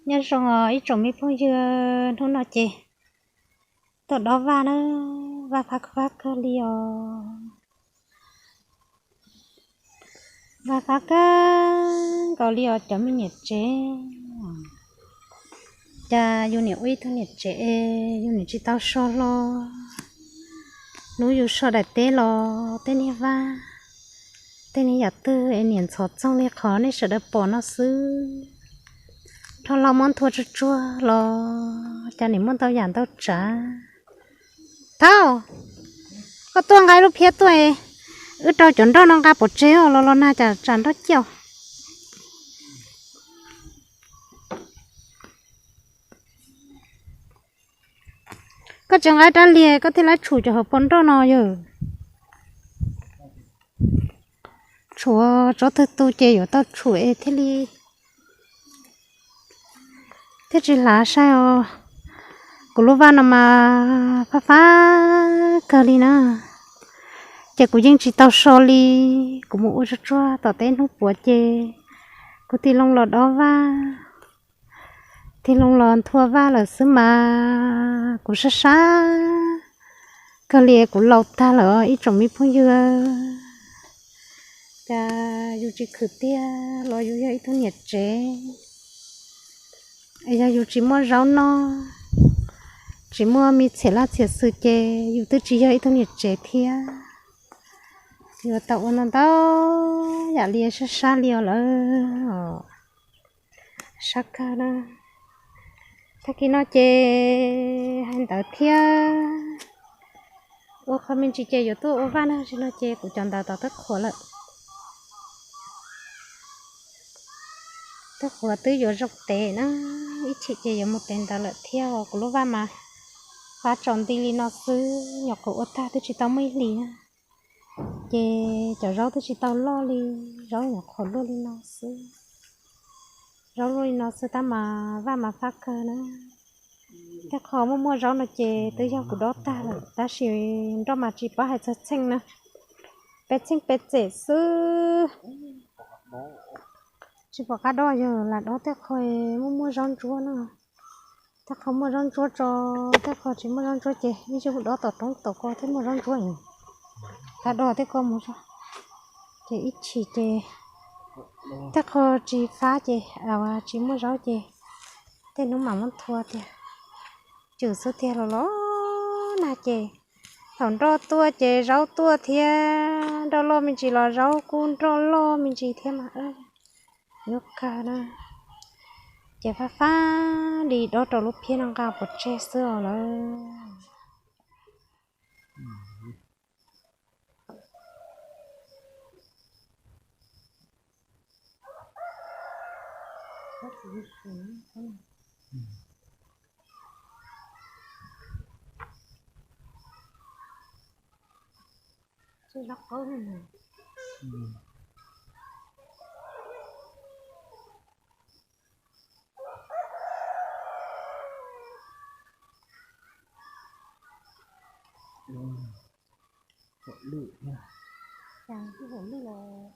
Nyob zoo os ib tsoom me phooj ywg, hnub no ces tuaj dob vaj na, vaj fab fab kawg li os. Vaj fab kawg nkaus li os cov me niam tsev. Cas yus niam ua ib tug niam tsev es yus niam tsis tau so hlo, hnub yus so daim teb los tej niag vaj, tej niag yam twg es niam ntxhov txoog li qhov nej sawv daws pom no xwb. Rho hlo muab nthua tsuag tsuag los cas niam muaj ntau yam ntau tsav. Thaub, koj tuaj nqa ib lub phiab tuaj, wb rau cov nroj no nqa pov tseg os, los los nag cas tsam nroj ciaj. Koj tsis nqa rab liag koj thiaj li tshum cov hauv paus nroj no yog. Tshuav tsob twg tu ces yuav tau tshum es thiaj li, thiaj tsis hlav sai os. Kuv lub vaj no mas fab fab kawg li na, ces kuv yeej tsis tau so li. Kuv mus ua tsuag tsuag tom teb hnub puav ces kuv tig loo los dob vaj, tig loo los nthua vaj lawm xwb mas kuv sab sab kawg li, kuv laus tag lawm ib tsoom me phooj ywg. Cas yus tsis khwv tiag los yus yog ib tug niam tsev, yog yus tsis muaj zaub noj, tsis muaj me txhiam laj txhiam xwm ces yus twb tsis yog ib tug niam tsev thiab. Yuav tau ua no ntau yam li sab sab li os lawm. Sab kawg na. Tag kis no ces hais ntawd thiab, ua qhov me ntsis ces yuav tuaj ua vaj na, tam sim no ces kuv cov ntawd tau twb qhuav lawm. Twb qhuav twb yuav zoo tev na, ib chim ces yuav mus tev ntawd lawm thiab os. Kuv lub vaj mas fab tsaus nti li no xwb, nyuam qhuav ua tag twb tsis tau muaj ib hlis na. Ces cov zaub twb tsis tau loj li, zaub nyuam qhuav luaj li no xwb. Zaub luaj li no xwb tab mas vaj mas fab kawg na. Tej qho muaj muaj zaub no ces twb yog kuv dob tag lawm, tab sis nroj mas tsis paub hais txog txheej na, peb txheej peb txem xwb. Tsis pom qab dob, yog lam dob tej qho muaj muaj zaub ntsuab no. Tej qho muaj zaub ntsuab tso, tej qho tsis muaj zaub ntsuab ces ib zaug dob tom roob tom ko thiaj muaj zaub ntsuab. Qab dob tej ko mus, ces ib chim ces tej qho tsis fab ces, tsis muaj zaub ces tej hnub mam muab nthua tiag. Cwm xub tiag los los nag ces thaum nroj tuaj ces zaub tuaj thiab, nroj loj me ntsis los zaub kuj nroj loj me ntsis thiab mas. Yuav kawg na, ces fab fab li dob rau lub phiab no nqa pov tseg xwb os lawm. Hauv lwj, cas tsis hauv lwj los,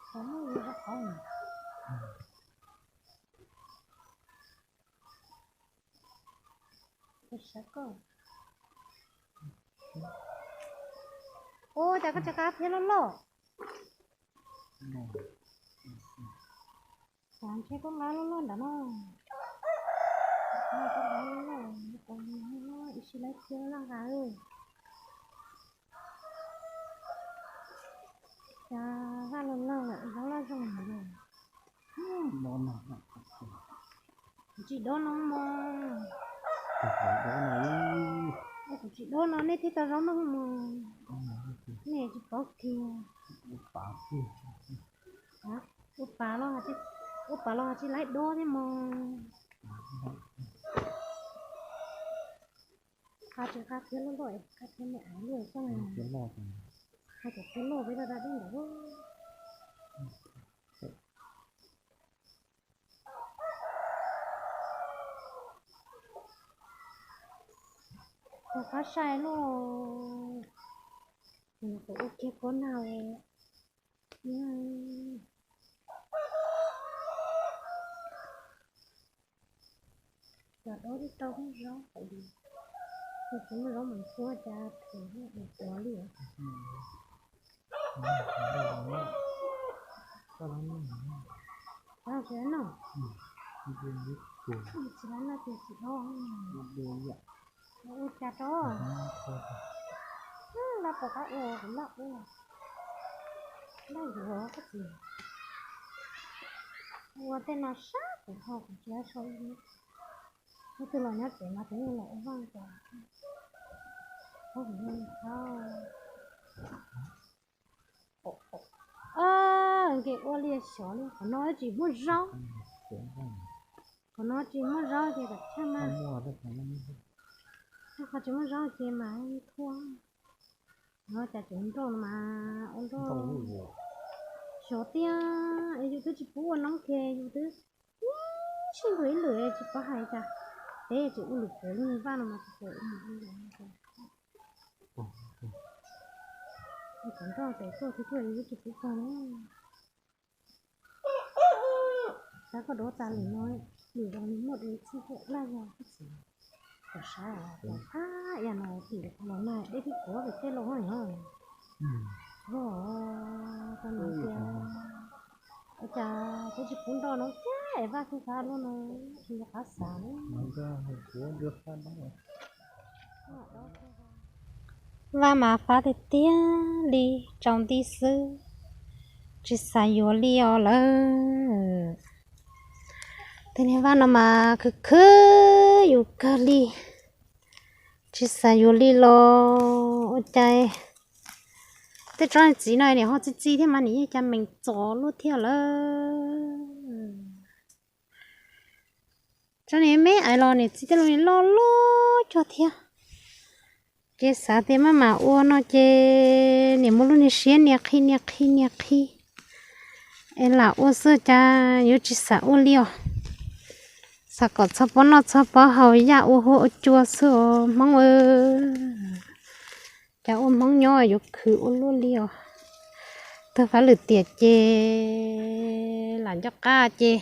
qhov muaj li qhov na. Sawv koj. Ua cas koj tsis qab phiab loj loj? Cas ntshe koj nqa loj loj ntawd no. Koj nqa loj loj, ib sij laib phiab loj nqa. Cas vaj los loj lawm, zaub loj zoo lawm. Tsis dob no mog. Kuv tsis dob no nej thiaj tau zaub noj mog. Nej tsis paub kiag. Ua pas los, ua pas los tsis laib dob thiab mog. Qab tsis qab phiab loj loj, qab phiab me av luaj xwb. Qab cov phiab loj peb rau da dej ntawd. Qab sai loj, kuv ua kiag kab nag. Dob twb rau muaj zaub, tsis muaj zaub mas tua cas them mus tua li. Tsis noj ces tsis dob. Ua cas rau? Laj pom qab ua kuv laj ua. Laj yuav koj txiv. Ua tej no sab kuv ho kuv tsis so ib. Leej twg los nyob tsev mas tus yeej los ua vaj cas. Nkees ua li xyov li, qhov no tsis muaj zaub. Qhov no tsis muaj zaub ces kom tshaj mas. Qhov tsis muaj zaub ces mas thuaj. No cas tseem nroj mas ua nroj. Xyov tiag, es yus twb tsis pub ua noob kiag, yus twb sib nrug ib lwm tsis paub hais cas. Peb tseem ua lwm pem lub niag vaj no mas tsis pom ua mus ua li. Cov nroj tes tuaj twb tuaj yus twb tsis pub pog na. Xav koj dov tas lwm no, lwm no muaj dua txij tuaj laj yog koj txiv. Kom sab kom phab ib yam no tim los na deb tib kuav pem tej los no. Voj, tau no tias ua cas peb tsis pub nroj no thiab es vaj tub qab lub no tsis nco qab xav li. Vaj mas fab tiag tiag li, tsaus nti xwb, tsis xav yuav li os lawm. Tej niag vaj no mas khwv khwv yus kawg li, tsis xav yuav li los ua cas. Tej tsob txiv no niam ho txi txi thiab mas niam yeej cas meem txom luaj thiab lawm. Tsob niag me ais los niam txi tej lub niag loj loj cog thiab. Ces xav tias maj mam ua no ces niam muaj lub niag siab nias qhi nias qhi nias qhi es lam ua xwb cas yuav tsis xav ua li os. Xav kom txhob pob noj txhob pob haus yaj ua huab ua cua xwb os Hmoob. Cas ua Hmoob nyob yuav khwv ua luaj li os. Tug fab lwm tiam ces lam nco qab ces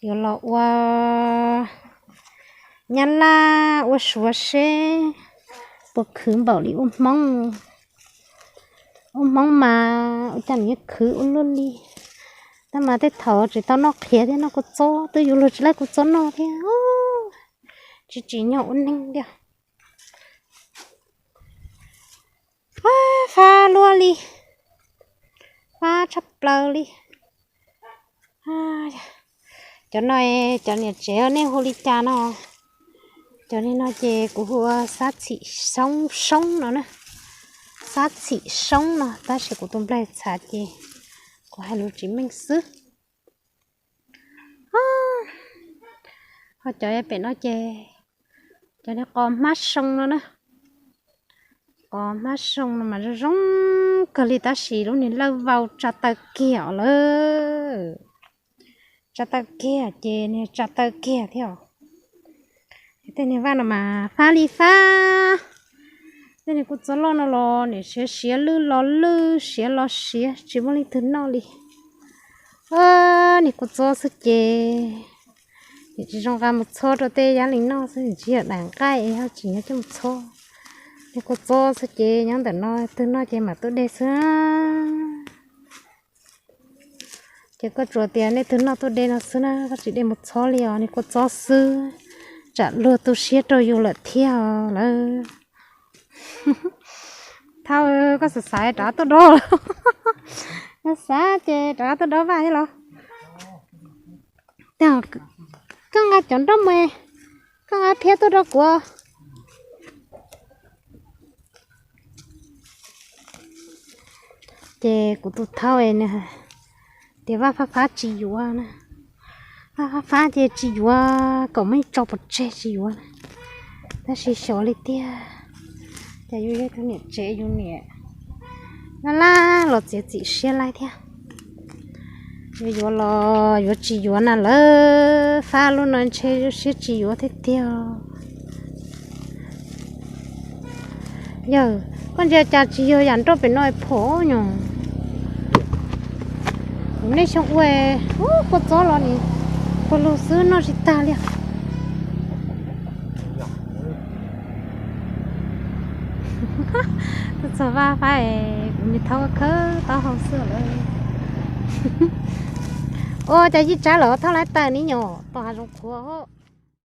yuav los ua nyab laj ua suav seb puas khwv npaum li ua Hmoob. Ua Hmoob mas ua cas nws yuav khwv ua luaj li. Tab mas tej thaum tsis tau noj qhiav thiab, noj kua txob twb yuav luag tsis laij kua txob noj thiab. Tsis tsim nyog ua neeg tiag. Fab luaj li, fab tshaj plaws li. Cov no, cov niam tsev nej hu li cas no? Cov li no ces kuv hu ua xab txhim soob soob no na. Xab txhim soob no tab sis kuv tus nplaig txhav ces kuv hais lus tsis meej xwb. Ho cov pem no ces cov niag qos hmab soo no na. Qos hmab soo no mas zoo zoo kawg li tab sis lub niag lawj vau tsa taw kiag os lawm. Tsa taw kiag ces niag tsa taw kiag thiab os. Tej niag vaj no mas fab li fab. Tej niag kua txob loj no los niam siav siav lwj los lwj siav los siav tsis muaj leej twg noj li. Niag kua txob xwb ces niam tsis zoo nqa mus txhob rau tej yab li noj xwb, tsis yog daim nqaij es ho tsis nyob coj mus txhob. Niag kua txob xwb ces nyob ntawm no twg noj ces mam tuaj de xwb. Ces koj tsuas tias nej twg noj tuaj de no xwb na, koj tsis de mus txhob li os, niag kua txob xwb tsam luag tu siab rau yus lawm thiab lawm. Thaum koj xav xav rov qab tuaj dob, xav ces rov qab tuaj dob vaj thiab los. Koj nqa cov nroj mus, koj nqa phiab tuaj rau kuv. Ces kuv tus thaub tias vaj fab fab tsis yuav na, vaj fab fab ces tsis yuav, kom muaj ib tso pov tseg tsis yuav na. Tab sis xyov li tiag, ces yus yog tus niam tsev yus niam laj laj los txiav txim siab laij thiab. Yuav yuav los yuav tsis yuav na lawm, fab lub no ntshe siab tsis yuav thiab tiag. Yawg, koj ntsia cas tsis yog yam nroj pem no phom nyuj. Kuv nej xyoo ua kua txob los nim puag lug xwb noj tsis tag li. Tuaj txog vaj faib, kuv niag thaub khawb taub hau xwb lawm. Ua cas Yij Tsab los thauj laib taws ni nyom tom hav zoov qhuav.